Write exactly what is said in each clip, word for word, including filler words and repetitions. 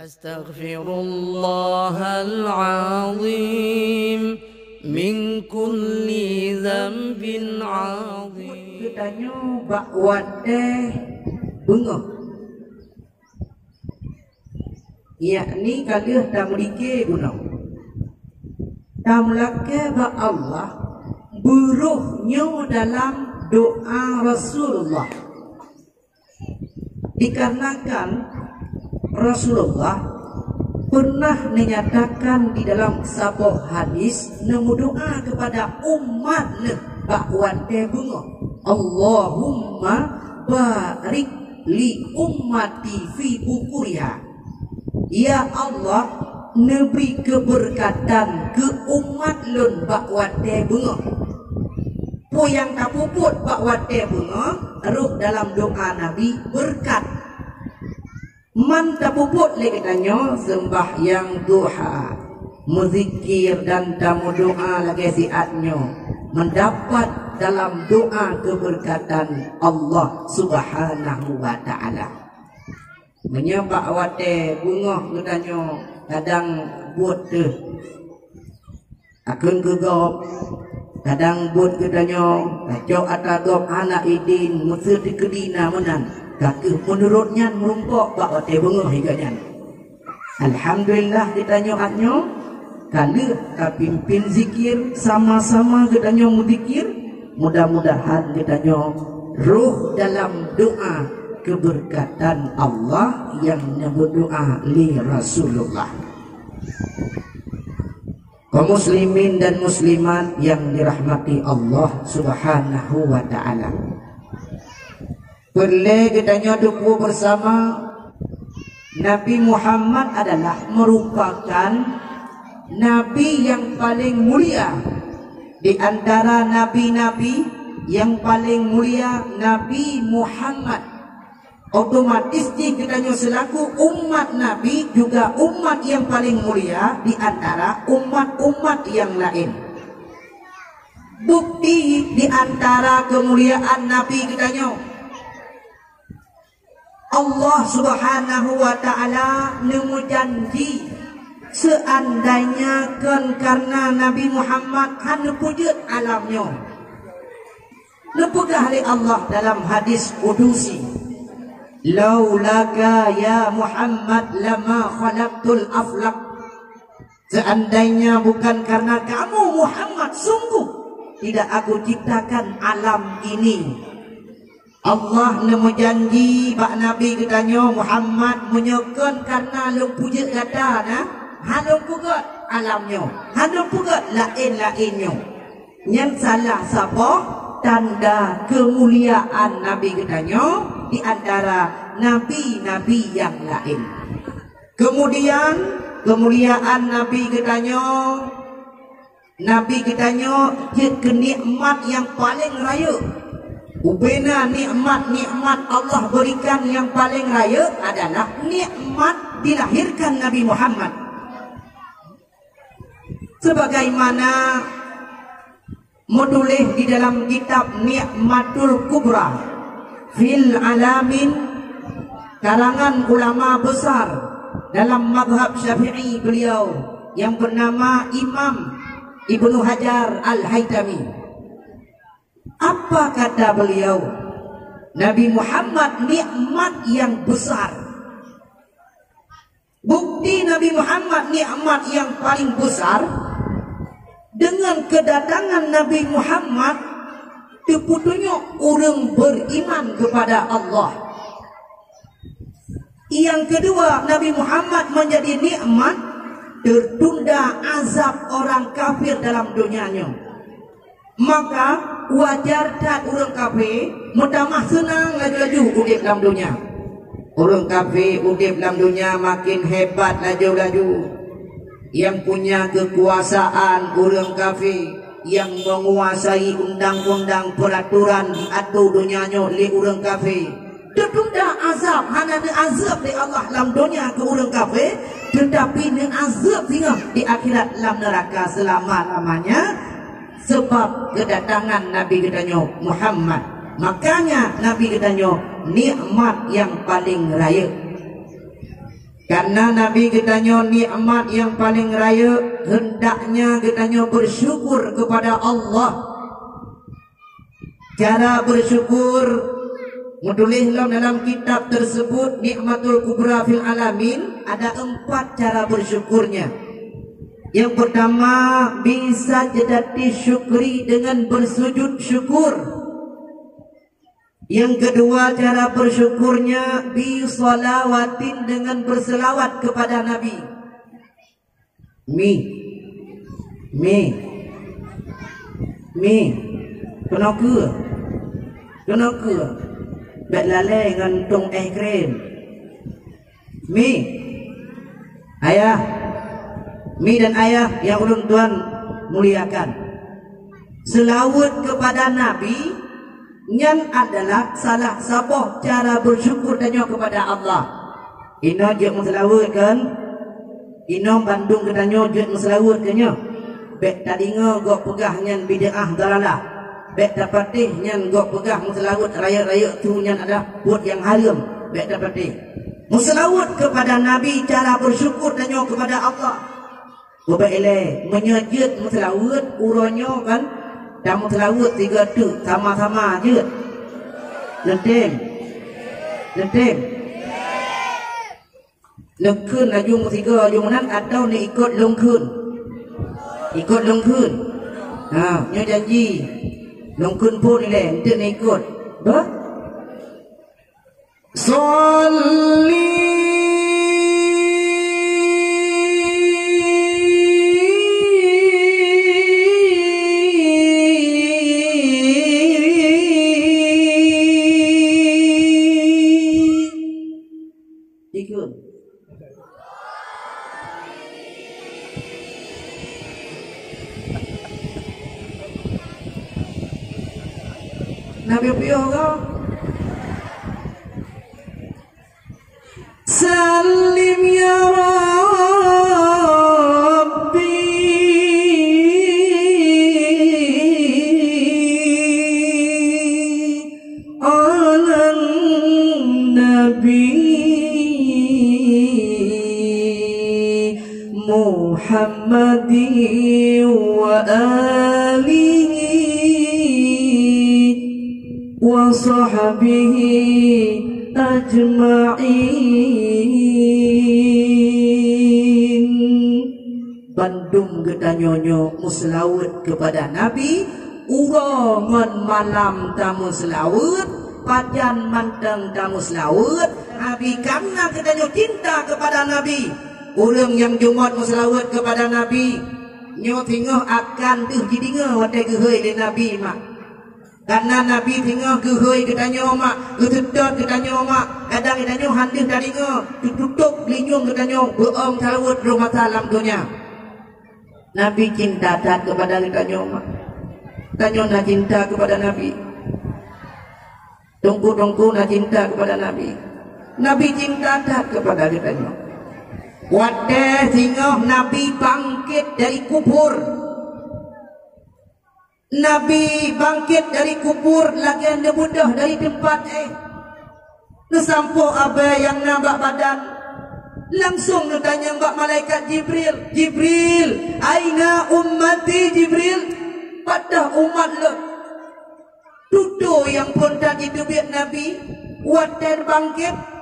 Astaghfirullahal azim min kulli dzanbin azim. Geutanyoe bak watée beungoh, yakni ka lheueh tameulike gunong, tameulakée bak Allah, beurôh nyoe dalam doa Rasulullah. Dikarenakan Rasulullah pernah menyatakan di dalam saboh hadis, neumeudoa kepada umat neuh bak watée beungoh, "Allahumma barik li ummati fi bukuriha." Ya Allah, neubri keubeurkatan keu umat lôn bak watée beungoh. Peue nyang tapeubuet bak watée beungoh, rôh dalam doa Nabi beureukat. Man tapeubuet lé geutanyoe seumbahyang duha, meuzikir dan tameudoa lagée siat nyoe, meudapat dalam doa keubeurkatan Allah Subhanahu wa Ta'ala. Meunyoe bak watée beungoh geutanyoe kadang buet teuh akheun keu gob, kadang buet geutanyoe tacok atra gob hana idin, meuseuti keudina meunan, ka kheueh meunurot nyan meurumpok bak watée beungoh higa nyan. Alhamdulillah, geutanyoe atra nyoe ka lheueh tapimpén zikir, sama-sama geutanyoe meuzikir. Mudah-mudahan geutanyoe rôh dalam doa keubeurkatan Allah nyang neubeudoa lé Rasulullah. Kaum muslimin dan muslimat nyang dirahmati Allah Subhanahu wa Ta'ala. Peureulée geutanyoe teupeue bersama, Nabi Muhammad adalah merupakan Nabi nyang paleng mulia di antara nabi-nabi. Nyang paleng mulia Nabi Muhammad. Otomatis jih geutanyoe seulaku umat Nabi juga umat nyang paleng mulia di antara umat-umat nyang laén. Bukti di antara keumuliaan Nabi geutanyoe, Allah Subhanahu wa Ta'ala neumeujanji, seandainya kon karna Nabi Muhammad hana peujeuet alam nyoe. Neupeugah lé Allah dalam hadis kudusi, "Laulaka ya Muhammad lama khalaqtul aflak." Seandainya bukan karena kamu Muhammad, sungguh tidak aku ciptakan alam ini. Allah neumeujanji bak Nabi geutanyoe Muhammad, meunyoe kon karena lôn peujeuet gata na, hana lôn peugét alam nyoe, hana lôn peugét laén-laén nyoe. Nyan salah saboh tanda keumuliaan Nabi geutanyoe di antara nabi-nabi nyang laén. Keumudian, keumuliaan Nabi geutanyoe, Nabi geutanyoe jeuet keu nikmat nyang paleng rayeuk. Ubena nikmat-nikmat Allah beurikan nyang paleng rayeuk adalah nikmat dilahirkan Nabi Muhammad. Sebagaimana meutuléh di dalam kitab Ni'matul Kubra fil Alamin, karangan ulama besar dalam mazhab Syafi'i beliau yang bernama Imam Ibnu Hajar Al-Haytami. Apa kata beliau? Nabi Muhammad nikmat yang besar. Bukti Nabi Muhammad nikmat yang paling besar, dengan kedatangan Nabi Muhammad, teupeutunyok ureuëng beriman kepada Allah. Yang kedua, Nabi Muhammad menjadi nikmat, tertunda azab orang kafir dalam dunia nyoe. Maka wajar that ureuëng kafé meutamah seunang laju-laju udeb lam donya. Ureuëng kafé udeb lam donya makin hebat laju-laju. Nyang punya keukuasaan ureuëng kafé, nyang menguasai undang-undang, peuratoran diatur donya nyoe lé ureuëng kafé. Teutunda azab, hana neuazab lé Allah lam donya keu ureuëng kafé, teutapi neuazab singoh di akhirat lam neuraka seulama-lamanya. Sabab keudatangan Nabi geutanyoe Muhammad. Makanya Nabi geutanyoe nikmat nyang paleng rayeuk. Karena Nabi geutanyoe nikmat nyang paleng rayeuk, hendaknya geutanyoe bersyukur kepada Allah. Cara bersyukur, meutuléh lom dalam kitab tersebut, Nikmatul Kubra fil Alamin, ada empat cara bersyukurnya. Yang pertama, bisa jadati syukri dengan bersujud syukur. Yang kedua, cara bersyukurnya bi salawatin, dengan berselawat kepada Nabi. Mi. Mi. Mi. Keunoe keue. Keunoe keue. Bék lalée ngon tong es krim. Mi. Ayah. Mi dan ayah yang ulôn tuan muliakan. Seulaweuet kepada Nabi, nyan adalah salah saboh cara bersyukur tanyoe kepada Allah. Inoe jeuet meuseulaweuet kan? Inoe bandum geutanyoe jeuet meuseulaweuet kan nyoe? Bék tadeungoe gob peugah nyan bid'ah dalalah. Bék tapatéh nyan gob peugah meuseulaweuet rayeuk-rayeuk su nyan adalah buet nyang hareuem. Bék tapatéh. Meuseulaweuet kepada Nabi cara bersyukur tanyoe kepada Allah. Bubak ilée, meunyoe jeuet meuseulaweuet, uroe nyoe kan, tameuseulaweuet sigoe teuk, sama-sama jeuet. Neutem. Neutem. Neukheun laju meusigoe laju meunan atawa neuikot lôn kheun? Ikot lôn kheun. Ha, nyoe janji. Lôn kheun phon ilée, enteuk neuikot. Bah? Shalli. Ikut. Nabi piôh kah? Sallim ya Rabbi ala Nabi Muhammad wa alihi wa sahbihi ajma'in. Bandum geutanyoe nyoe meuseulaweuet keupada Nabi, uroe ngon malam tameuseulaweuet, pajan mantong tameuseulaweuet, Nabi, karena geutanyoe cinta keupada Nabi. Ureuëng nyang jumôt meuseulaweuet keupada Nabi, nyoe singoh akan deuh jideungoe watée geuhôi lé Nabi mak. Karena Nabi singoh geuhôi geutanyoe mak, geuseutôt geutanyoe mak, kadang geutanyoe han deuh tadeungoe, teututôb linyueng geutanyoe beuom seulaweuet roh masa lam donya. Nabi cinta that keupada geutanyoe mak. Tanyoe na cinta keupada Nabi. Teungku-teungku na cinta keupada Nabi. Nabi cinta that keupada geutanyoe. Watée singoh Nabi bangkét dari kubur, Nabi bangkét dari kubur lagée neubeudôh dari teumpat éh. Neusampôh abée nyang na bak badan. Langsong neutanyong bak malaikat Jibril, "Jibril, aina ummati, Jibril? Pat umat lôn?" Tutoe nyang phon that jiteubiet Nabi watée bangkét.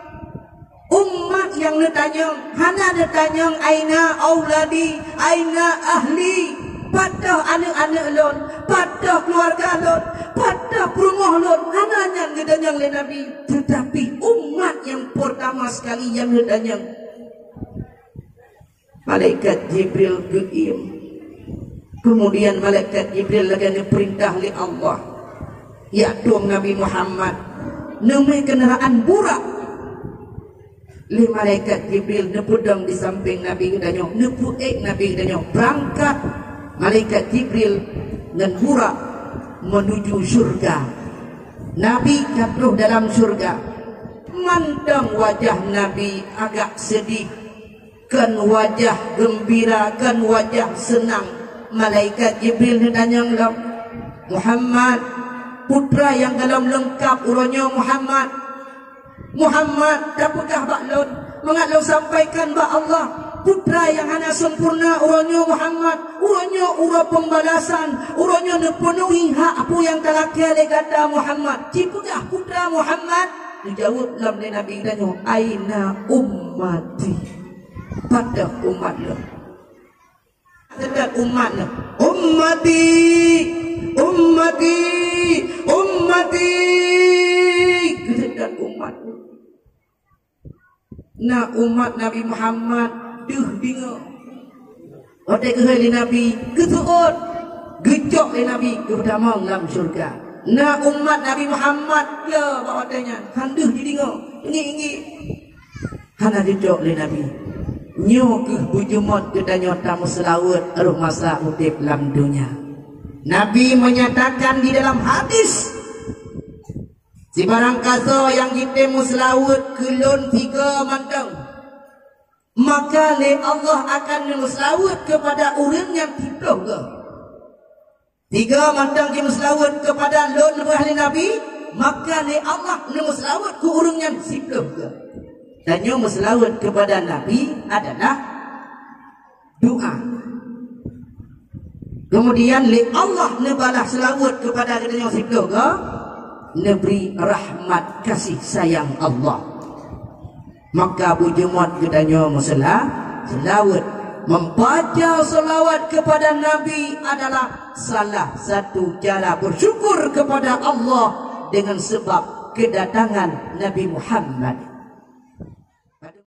Umat nyang neutanyong, hana neutanyong, "Aina auladi, aina ahli?" Pat aneuëk-aneuëk lôn, pat keuluwarga lôn, pat peurumoh lôn, hana nyan geutanyong lé Nabi. Teutapi umat nyang peurtama sekali nyang geutanyong, malaikat Jibril geuiem. Keumudian malaikat Jibril lagée neupeurintah lé Allah, "Jak tueng Nabi Muhammad, neumé keundaraan burak." Lé malaikat Jibril neupeudong di sampéng Nabi geutanyoe, neupeuék Nabi geutanyoe. Beurangkat malaikat Jibril ngon burak meunuju syeuruga. Nabi ka troh dalam syeuruga. Mantong wajah Nabi agak seudih, kon wajah geumbira, kon wajah seunang. Malaikat Jibril neutanyong lom, "Muhammad, peue teuma nyang gohlom leungkab uroe nyoe, Muhammad? Muhammad, tapeugah bak lôn, Mangat lôn sampaikan bak Allah, putra nyang hana sempurna uroe nyoe Muhammad, uroe nyoe uroe pembalasan, uroe nyoe neupeunuhi hak peue nyang talakée lé gata Muhammad. Cipeugah putra Muhammad, geujaweueb lom lé Nabi geutanyoe, "Aina ummati?" Pat umat lôn? Geuseutôt umat nyoe. "Ummati, ummati, ummati." Geuseutôt umat. Na umat Nabi Muhammad deuh deungoe. Watée geuhôi lé Nabi, geuseuôt, geucok lé Nabi, geupeutamong lam syeuruga. Na umat Nabi Muhammad, ya, bak watée nyan, han deuh jideungoe, ngiek-ngiek. Hana geucok lé Nabi. Nyoe kheueh beujeumot geutanyoe tameuseulaweuet roh masa udeb lam donya. Nabi menyatakan di dalam hadis, "Sibarang kasoe nyang jitem meuseulaweuet keu lôn tiga mantong, maka lé Allah akan neumeuseulaweuet keupada ureuëng nyan siplôh goe." Tiga mantong jimeuseulaweuet keupada lôn, leubeh lé Nabi, maka lé Allah neumeuseulaweuet keu ureuëng nyan siplôh goe. Dan nyoe meuseulaweuet keupada Nabi adalah doa. Kemudian lé Allah neubalah seulaweuet keupada geutanyoe siplôh goe, neubri rahmat kasih sayang Allah. Maka beujeumot geutanyoe meusela-, seulaweuet. Membaca seulaweuet keupada Nabi adalah salah satu cara bersyukur keupada Allah dengan sebab kedatangan Nabi Muhammad.